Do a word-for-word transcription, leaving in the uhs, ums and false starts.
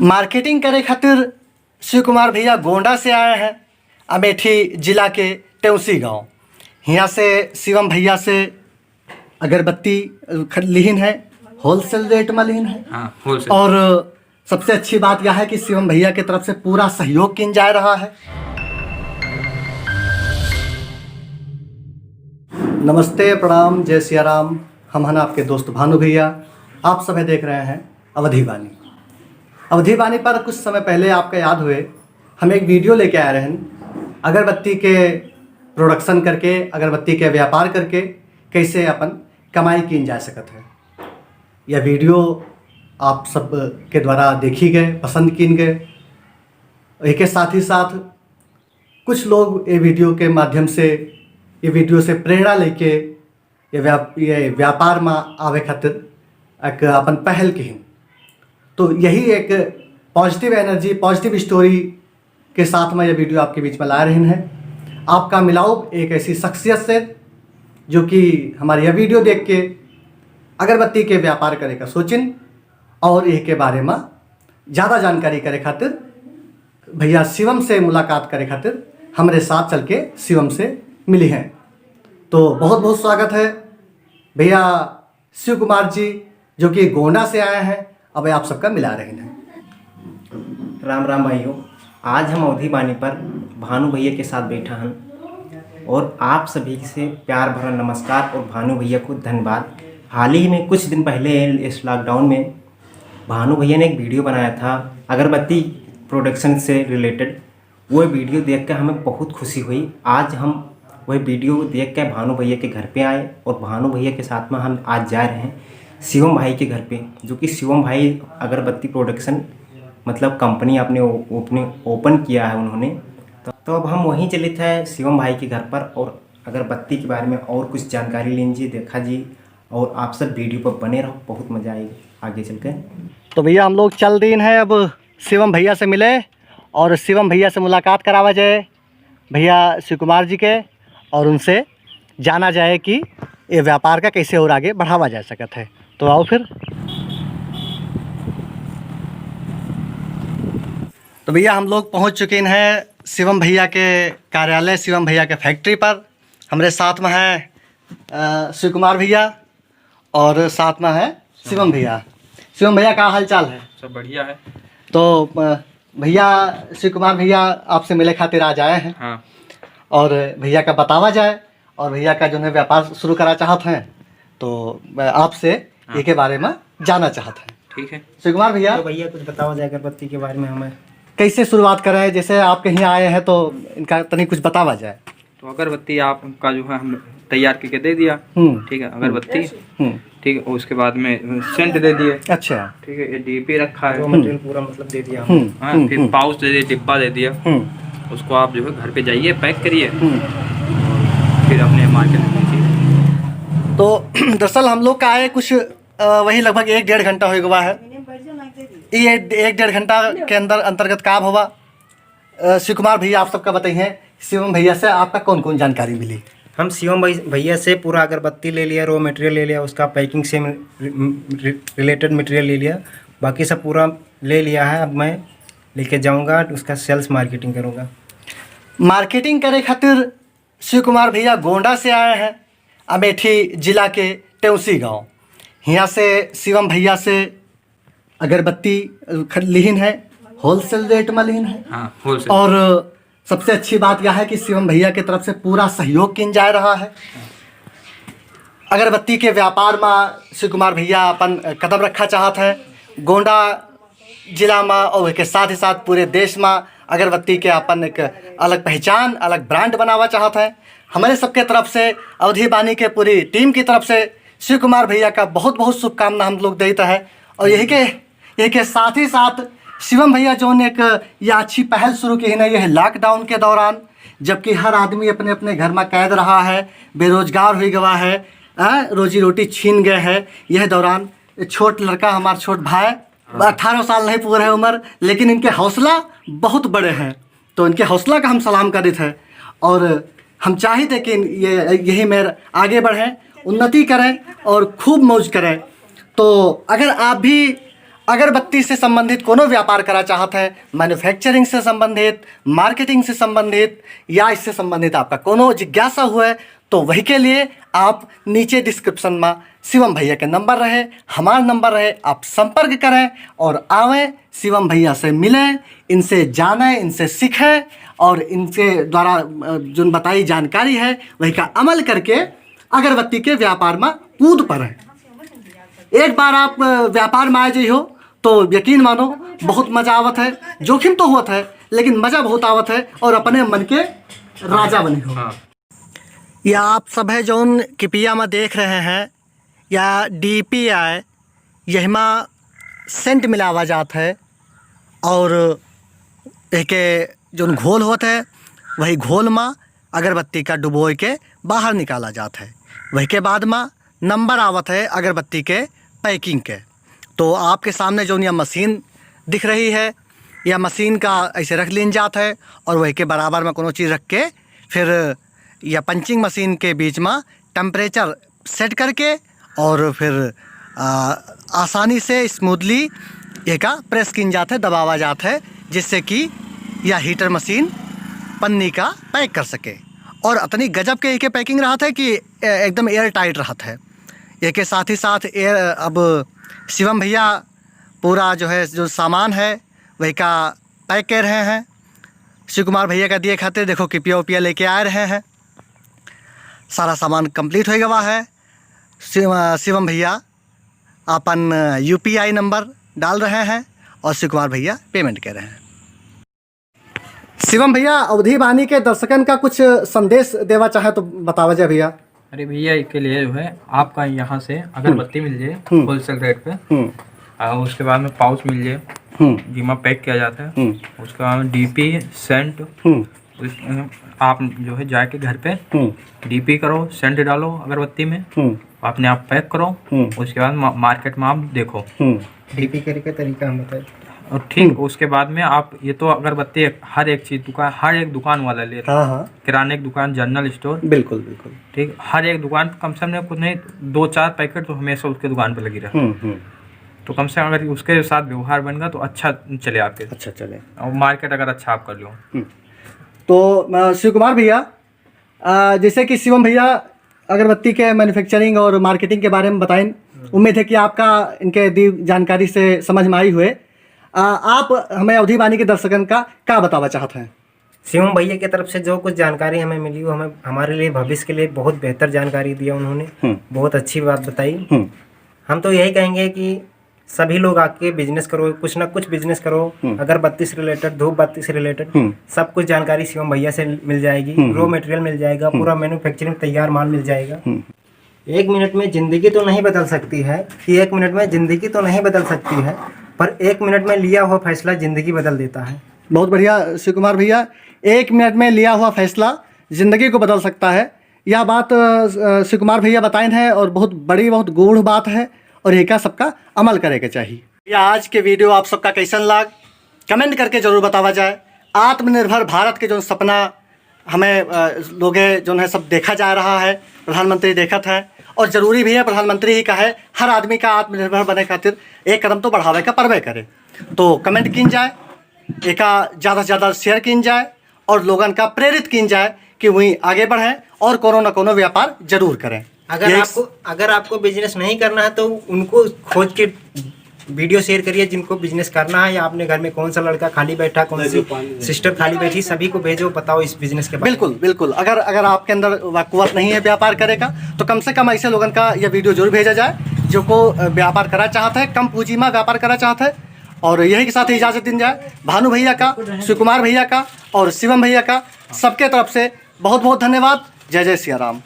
मार्केटिंग करे खातिर शिव कुमार भैया गोंडा से आए हैं, अमेठी जिला के टेउसी गांव। हियाँ से शिवम भैया से अगरबत्ती, अ, खर-, लिहिन है, होलसेल रेट में लिहिन है। हाँ, होलसेल। और सबसे अच्छी बात यह है कि शिवम भैया की तरफ से पूरा सहयोग किन जा रहा है। नमस्ते, प्रणाम, जय सिया राम। हम हन आपके दोस्त भानु भैया। आप सभी देख रहे हैं अवधी बानी। अवधी बानी पर कुछ समय पहले आपका याद हुए, हम एक वीडियो लेके आए रहन, अगरबत्ती के प्रोडक्शन करके, अगरबत्ती के व्यापार करके कैसे अपन कमाई कीन जा सकत है। यह वीडियो आप सब के द्वारा देखी गए, पसंद कीन गए। एके साथ ही साथ कुछ लोग ये वीडियो के माध्यम से, ये वीडियो से प्रेरणा लेके ये व्याप-, ये व्यापार में आवे खातिर एक अपन पहल किहिन। तो यही एक पॉजिटिव एनर्जी, पॉजिटिव स्टोरी के साथ में ये वीडियो आपके बीच में ला रहे हैं। आपका मिलाव एक ऐसी शख्सियत से जो कि हमारी यह वीडियो देख के अगरबत्ती के व्यापार करे का सोचिन और एह के बारे में ज़्यादा जानकारी करे खातिर भैया शिवम से मुलाकात करे खातिर हमरे साथ चल के शिवम से मिली हैं। तो बहुत बहुत स्वागत है भैया शिव कुमार जी, जो कि गोंडा से आए हैं। अब आप सबका मिला रहे हैं। राम राम भाइयों, आज हम अवधी बानी पर भानु भैया के साथ बैठा हन और आप सभी से प्यार भरा नमस्कार और भानु भैया को धन्यवाद। हाल ही में कुछ दिन पहले इस लॉकडाउन में भानु भैया ने एक वीडियो बनाया था अगरबत्ती प्रोडक्शन से रिलेटेड। वो वीडियो देख के हमें बहुत खुशी हुई। आज हम वही वीडियो देख के भानु भैया के घर पे आए और भानु भैया के साथ में हम आज जा रहे हैं शिवम भाई के घर पे, जो कि शिवम भाई अगरबत्ती प्रोडक्शन मतलब कंपनी आपने ओ-, ओपनिंग, ओपन किया है उन्होंने। तो, तो अब हम वहीं चलित है शिवम भाई के घर पर और अगरबत्ती के बारे में और कुछ जानकारी लेंगे, देखा जी, और आप सब वीडियो पर बने रहो, बहुत मज़ा आएगा आगे चल के। तो भैया हम लोग चल दीन है अब शिवम भैया से मिले और शिवम भैया से मुलाकात करावा जाए भैया शिव कुमार जी के और उनसे जाना जाए कि ये व्यापार का कैसे और आगे बढ़ावा जा सकत है। तो आओ फिर। तो भैया हम लोग पहुँच चुके हैं शिवम भैया के कार्यालय, शिवम भैया के फैक्ट्री पर। हमरे साथ में है, अ, शिव कुमार भैया और साथ में है शिवम भैया। शिवम भैया का हाल चाल है? सब बढ़िया है। तो, अ, भैया शिव कुमार भैया आपसे मिले खातिर आज आए हैं। हाँ। और भैया का बतावा जाए और भैया का जो है व्यापार शुरू करा चाहत हैं, तो, अ, आपसे हाँ। एके बारे में जाना चाहत हैं। ठीक है। शिव कुमार भैया। तो भैया कुछ बतावा जाए अगरबत्ती के बारे में हमें। कैसे शुरुआत करें, जैसे आप कहीं आए हैं तो इनका तनी कुछ बतावा जाए। तो अगरबत्ती आपका जो है हम तैयार करके दे दिया। हम्म। ठीक है, अगरबत्ती। हम्म। ठीक है, उसके बाद में सेंट दे दिए। अच्छा। ठीक है, ये डीपी रखा है। रॉ मटेरियल पूरा मतलब दे दिया हमने। हम्म, हाँ, हम्म, फिर हम्म। पाउच दे दिए, डिब्बा दे दिया। हम्म। उसको आप जो है घर पे जाइए, पैक करिए, हम्म। फिर अपने मार्केट में बेचिए। तो दरअसल हम लोग का आए कुछ, अ, वही लगभग एक डेढ़ घंटा हो गवा है। ये एक डेढ़ घंटा के अंदर अंतर्गत का होवा? अ, शिव कुमार भैया आप सबका बताइए, शिवम भैया से आपका कौन कौन जानकारी मिली? हम शिवम भई-, भैया से पूरा अगरबत्ती ले लिया, रॉ मटेरियल ले लिया, उसका पैकिंग से रि-, रि-, रिलेटेड मटेरियल ले लिया, बाकी सब पूरा ले लिया है। अब मैं लेके जाऊंगा, उसका सेल्स मार्केटिंग करूंगा। मार्केटिंग करे खातिर शिव कुमार भैया गोंडा से आए हैं, अमेठी जिला के टेउसी गांव। हियाँ से शिवम भैया से अगरबत्ती, अ, खर-, लिहिन है, होलसेल रेट में लिहिन है। हाँ, होलसेल। और सबसे अच्छी बात यह है कि शिवम भैया की तरफ से पूरा सहयोग किन जा रहा है। अगरबत्ती के व्यापार में शिव कुमार भैया अपन कदम रखा चाहत है। गोंडा जिला में और के साथ ही साथ पूरे देश में अगरबत्ती के अपन एक अलग पहचान, अलग ब्रांड बनावा चाहत है। हमारे सबके तरफ से, अवधी बानी के पूरी टीम की तरफ से शिव कुमार भैया का बहुत बहुत शुभकामना हम लोग देता है। और यही के, यही के साथ ही साथ शिवम भैया जो ने एक ये अच्छी पहल शुरू की है ना, यह लॉकडाउन के दौरान, जबकि हर आदमी अपने अपने घर में कैद रहा है, बेरोजगार हुई गवा है, आ, रोजी रोटी छीन गए है। यह दौरान छोट लड़का, हमार छोट भाई, अठारह साल नहीं पूरा है उम्र, लेकिन इनके हौसला बहुत बड़े हैं। तो इनके हौसला का हम सलाम करित है और हम चाहित है कि ये, यही मेर आगे बढ़े, उन्नति करें और खूब मौज करें। तो अगर आप भी अगरबत्ती से संबंधित कोनो व्यापार करा चाहत है, manufacturing से संबंधित, marketing से संबंधित या इससे संबंधित आपका कोनो जिज्ञासा हुए, तो वही के लिए आप नीचे description में शिवम भैया के number रहे, हमार number रहे, आप संपर्क करें और आवें, शिवम भैया से मिलें, इनसे जानें, इनसे सीखें और इनके द्वारा, अ, जोन बताई जानकारी है, वही का अमल करके अगरबत्ती के व्यापार में कूद पड़ें। एक बार आप, अ, व्यापार में आ जाइहो, तो यकीन मानो, बहुत मजा आवत है। जोखिम तो होत है, लेकिन मजा बहुत आवत है और अपने मन के राजा बनी हो। हाँ। या आप सभे जौन किपिया में देख रहे हैं, या डीपी आए, यहिमा सेंट मिलावा जात है और एके जौन घोल होत है, वही घोल मा अगरबत्ती का डुबोए के बाहर निकाला जात है। वही के बाद मा नंबर आवत है अगरबत्ती के पैकिंग के। तो आपके सामने जौन या मशीन दिख रही है, या मशीन का ऐसे रख लीन जात है और वही के बराबर में कोनो चीज़ रख के फिर या पंचिंग मशीन के बीच में टेम्परेचर सेट करके और फिर, आ, आसानी से स्मूथली एका प्रेस कीन जात है, दबावा जात है, जिससे कि या हीटर मशीन पन्नी का पैक कर सके। और इतनी गजब के एके पैकिंग रहत है कि ए-, एकदम एयर टाइट रहत है। एके साथ ही साथ एयर, अब शिवम भैया पूरा जो है, जो सामान है, वही का पैक कर रहे हैं। शिव कुमार भैया का दिए खातिर देखो किपिया उपिया लेके आ रहे हैं। सारा सामान कंप्लीट हो गवा है। शिव-, शिवम भैया अपन यूपीआई नंबर डाल रहे हैं और शिव कुमार भैया पेमेंट कर रहे हैं। शिवम भैया, अवधी वाणी के दर्शकन का कुछ संदेश देवा चाहे तो बतावा जाए भैया। अरे भैया, इसके लिए जो है, आपका यहाँ से अगरबत्ती मिल जाए हम्म। होलसेल रेट पे, हम्म। और उसके बाद में पाउच मिल जाए, हम्म। जिमा पैक किया जाता है। हम्म। उसके बाद में डीपी, सेंट, हम्म। उस, आप जो है जाके घर पे हम्म। डीपी करो, सेंट डालो अगरबत्ती में, हम्म। अपने आप पैक करो, हम्म। उसके बाद मा-, मार्केट में आप देखो। हम्म। डीपी करे का तरीका हम बताए। और ठीक हम्म। उसके बाद में आप ये तो अगरबत्ती एक, हर एक चीज़ दुकान, हर एक दुकान वाला लेता है। हाँ, हाँ। किराने की दुकान, जनरल स्टोर। बिल्कुल, बिल्कुल। ठीक, हर एक दुकान कम से कम कुछ नहीं, दो चार पैकेट तो हमेशा उसके दुकान पे लगी रहता है। हम्म, हम्म। तो कम से कम अगर उसके साथ व्यवहार बनेगा तो अच्छा चले आपके। अच्छा चले। और मार्केट अगर अच्छा आप कर लो। हम्म। तो, अ, शिव कुमार भैया, अ, जैसे कि शिवम भैया अगरबत्ती के मैन्युफैक्चरिंग और मार्केटिंग के बारे में बताइन, हम्म। उम्मीद है कि आपका इनके दी जानकारी से समझ में आई हुए। अ, आप हमें अवधी वाणी के दर्शकन का, का बतावा चाहत हैं? शिवम भैया की तरफ से जो कुछ जानकारी हमें मिली, वो हमें, हमारे लिए, भविष्य के लिए बहुत बेहतर जानकारी दिया उन्होंने। हम्म। बहुत अच्छी बात बताई। हम्म। हम तो यही कहेंगे कि सभी लोग आके बिजनेस करो, कुछ ना कुछ बिजनेस करो, हम्म। अगरबत्ती से रिलेटेड, धूप बत्ती से रिलेटेड, हम्म। सब कुछ जानकारी शिवम भैया से मिल जाएगी। हम्म, रॉ हम्म। मटेरियल मिल जाएगा, हम्म। पूरा मैन्युफैक्चरिंग तैयार माल मिल जाएगा। हम्म। एक मिनट में जिंदगी तो नहीं बदल सकती है, कि एक मिनट में जिंदगी तो नहीं बदल सकती है, पर एक मिनट में लिया हुआ फैसला जिंदगी बदल देता है। बहुत बढ़िया शिव कुमार भैया, एक मिनट में लिया हुआ फैसला जिंदगी को बदल सकता है। यह बात, अ, अ, शिव कुमार भैया बताइन है और बहुत बड़ी, बहुत गूढ़ बात है और एका सबका अमल करे के चाहिए। या आज के वीडियो आप सबका कैसन लाग, कमेंट करके जरूर बतावा जाए। आत्मनिर्भर भारत के जौन सपना हमें, अ, लोगे जौन है सब देखा जा रहा है, प्रधानमंत्री देखत है और जरूरी भी है, प्रधानमंत्री ही का है, हर आदमी का आत्मनिर्भर बने खातिर एक कदम तो बढ़ावे का परबे करे। तो कमेंट कीन जाए, एका ज़्यादा से ज़्यादा शेयर कीन जाए और लोगन का प्रेरित कीन जाए कि वहीं आगे बढ़ें और कोनो न कोनो व्यापार जरूर करें। अगर यही आपको, अगर आपको बिजनेस नहीं करना है तो उनको खोज के वीडियो शेयर करिए जिनको बिजनेस करना है, या अपने घर में कौन सा लड़का खाली बैठा, कौन सी सिस्टर खाली बैठी, सभी को भेजो, बताओ इस बिजनेस के बारे में। बिल्कुल, बिल्कुल। अगर, अगर आपके अंदर वकुवत नहीं है व्यापार करे का, तो कम से कम ऐसे लोगन का यह वीडियो जरूर भेजा जाए जो को, अ, व्यापार करा चाहत है, कम पूंजी में व्यापार करा चाहत है। और यही के साथ इजाजत दीन जाए भानु भैया का, शिव कुमार भैया का और शिवम भैया का, सबके तरफ से बहुत बहुत धन्यवाद। जय जय सिया राम।